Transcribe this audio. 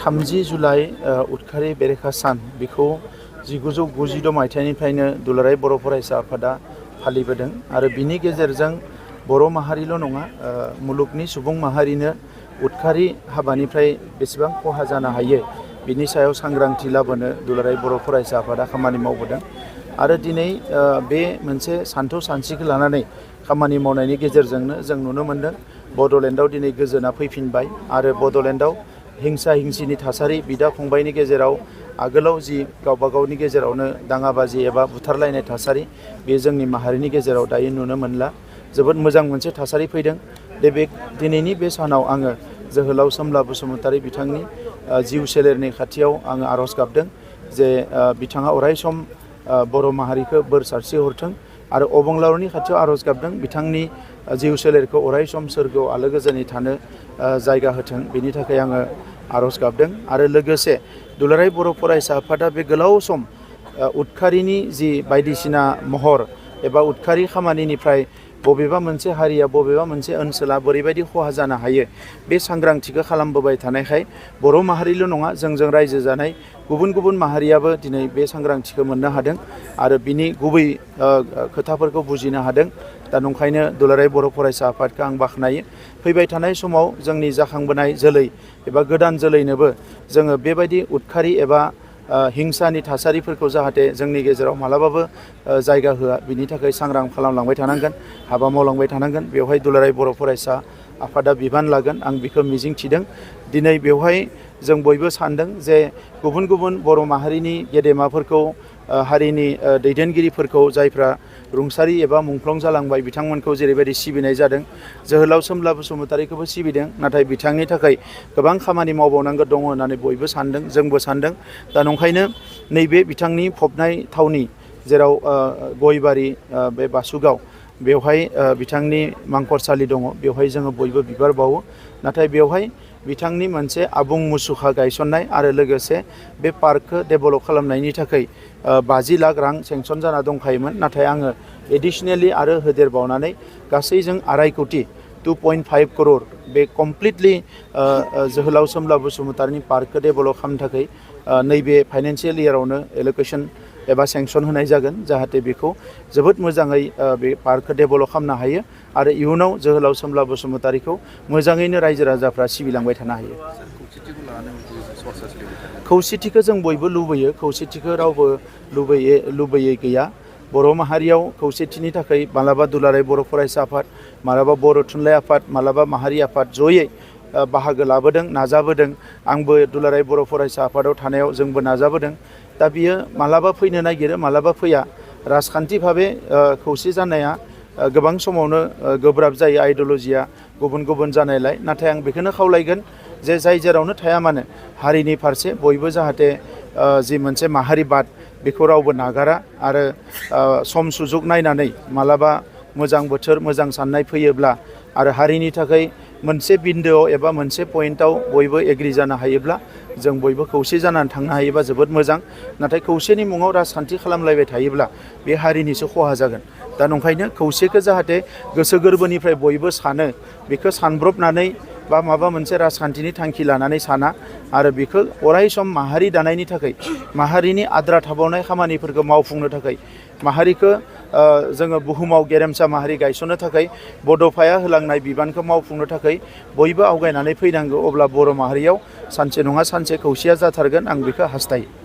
30 July उदखारि बेरेखा सान बेखौ 1992 मायथाइनिफ्रायनो दुलाराय बर' फरायसा आफादा फालिबोदों आरो बिनि गेजेरजों बर' माहारिल' नङा मुलुगनि सुबुं माहारिनो उदखारि हाबानिफ्राय बेसेबां खहा जानो हायो बिनि सायाव सांग्रांथि लाबोनो दुलाराय बर' फरायसा आफादा खामानि मावबोदों आरो दिनै बे मोनसे सान्थौ सानस्रिखौ लानानै खामानि मावनायनि गेजेरजोंनो जों नुनो मोन्दों बड'लेण्डआव दिनै गोजोना फैफिनबाय आरो बड'लेण्डआव हिंसा हिंसिनि थासारि बिदा फंबायनि गेजेराव आगोलाव जि गावबा गावनि गेजेरावनो दाङाबाजि एबा बुथारलायनाय थासारि बे जोंनि माहारिनि गेजेराव दायो नुनो मोनला जोबोद मोजां मोनसे थासारि फैदों दिनैनि बे सानाव आङो जोहोलाव सोमला बसुमतारी बिथांनि जिउ सोलेरनि खाथियाव आङो आर'ज गाबदों जे बिथाङा अरायसम बर' माहारिखौ बोर सारस्रि हरथों आरो अबंलावरनि खाथियाव आर'ज गाबदों बिथांनि जिउ सोलेरखौ अरायसम सोरगोआव आलो गोजोनै थानो जायगा होथों बेनि थाखाय आङो आर'ज गाबदों आरो लोगोसे दुलाराय बर' फरायसा आफादा बे गोलाव सम उदखारिनि जि बायदिसिना महर एबा उदखारि खामानिनिफ्राय बबेबा मोनसे हारिया बबेबा मोनसे ओनसोला बोरैबायदि खहा जानो हायो बे सांग्रांथिखौ खालामबोबाय थानायखाय बर' माहारिल' नङा जोंजों रायजो जानाय गुबुन गुबुन माहारियाबो दिनै बे सांग्रांथिखौ मोननो हादों आरो बिनि गुबै खोथाफोरखौ बुजिनो हादों दा नंखायनो दुलाराय बर' फरायसा आफादखौ आं बाख्नायो फैबाय थानाय समाव जोंनि जाखांबोनाय जोलै एबा गोदान जोलैनोबो जोङो बेबायदि उदखारि एबा हिंसानि थासारिफोरखौ जाहाथे जोंनि गेजेराव मालाबाबो जायगा होआ बिनि थाखाय सांग्रां खालामलांबाय थानांगोन हाबा मावलांबाय थानांगोन बेवहाय दुलाराय बर' फरायसा आफादा बिबान लागोन आं बेखौ मिजिं थिदों दिनै बेवहाय जों बयबो सानदों जे गुबुन गुबुन बर' माहारिनि गेदेमाफोरखौ हारिनि दैदेनगिरिफोरखौ जायफ्रा रुंसारि एबा मुंख्लं जालांबाय बिथांमोनखौ जेरैबायदि सिबिनाय जादों जोहोलाव सोमला बसुमतारीखौबो सिबिदों नाथाय बिथांनि थाखाय गोबां खामानि मावबावनांगौ दङ होननानै बयबो सानदों जोंबो सानदों दा नंखायनो नैबे बिथांनि फबनाय थावनि जेराव गयबारि बे बासुगाव बेवहाय बिथांनि मांखरसालि दङ बेवहाय जोङो बयबो बिबार बावो नाथाय बेवहाय बिथांनि मोनसे आबुं मुसुखा गायसननाय आरो लोगोसे बे पार्कखौ डेभेलप खालामनायनि थाखाय 50 लाख रां सेंसन जाना दंखायोमोन नाथाय आङो एडिशनेलि आरो होदेरबावनानै गासैजों 2.5 कोटि 2.5 करोड़ बे कमप्लिटलि जोहोलाव सोमला बसुमतारीनि पार्कखौ डेभेलप खालामनो थाखाय नैबे फाइनान्सियेल इयारावनो एल'केशन एबा सेंसन होनाय जागोन जाहाथे बेखौ जोबोद मोजाङै बे पार्कखौ डेभेलप खालामनो हायो आरो इयुनाव जोहोलाव सोमला बसुमतारीखौ मोजाङैनो रायजो राजाफ्रा सिबिलांबाय थानो हायो खौसेथिखौ जों बयबो लुबैयो खौसेथिखौ रावबो लुबैयै गैया बर' माहारियाव खौसेथिनि थाखाय मालाबा दुलाराय बर' फरायसा आफाद मालाबा बर' थुनलाइ आफाद मालाबा माहारि आफाद जयै बाहागो लाबोदों नाजाबोदों आंबो दुलाराय बर' फरायसा आफादाव थानायाव जोंबो नाजाबोदों दा बियो मालाबा फैनो नागिरो मालाबा फैया राजखान्थि भाबे खौसे जानाया गोबां समावनो गोब्राब जायो आइडिय'लजिया गुबुन गुबुन जानायलाय नाथाय आं बेखौनो खावलायगोन जे जाय जेरावनो थाया मानो हारिनि फारसे बयबो जाहाथे जि मोनसे माहारिबाद बेखौ रावबो नागारा आरो सम सुजुग नायनानै मालाबा मोजां बोथोर मोजां साननाय फैयोब्ला आरो हारिनि थाखाय मोनसे बिन्दोआव एबा मोनसे पइन्टआव बयबो एग्रि जानो हायोब्ला जों बयबो खौसे जानानै थांनो हायोबा जोबोद मोजां नाथाय खौसेनि मुङाव राजखान्थि खालामलायबाय थायोब्ला बे हारिनिसो खहा जागोन दा नंखायनो खौसेखौ जाहाथे गोसो गोरबोनिफ्राय बयबो सानो बेखौ सानब्रबनानै बा माबा मोनसे राजखान्थिनि थांखि लानानै साना आरो बेखौ अरायसम माहारि दानायनि थाखाय माहारिनि आद्रा थाबावनाय खामानिफोरखौ मावफुंनो थाखाय माहारिखौ जोङो बुहुमाव गेरेमसा माहारि गायसननो थाखाय बड'फाया होलांनाय बिबानखौ मावफुंनो थाखाय बयबो आवगायनानै फैनांगौ अब्ला बर' माहारियाव सानसे नङा सानसे खौसेया जाथारगोन आं बेखौ हास्थायो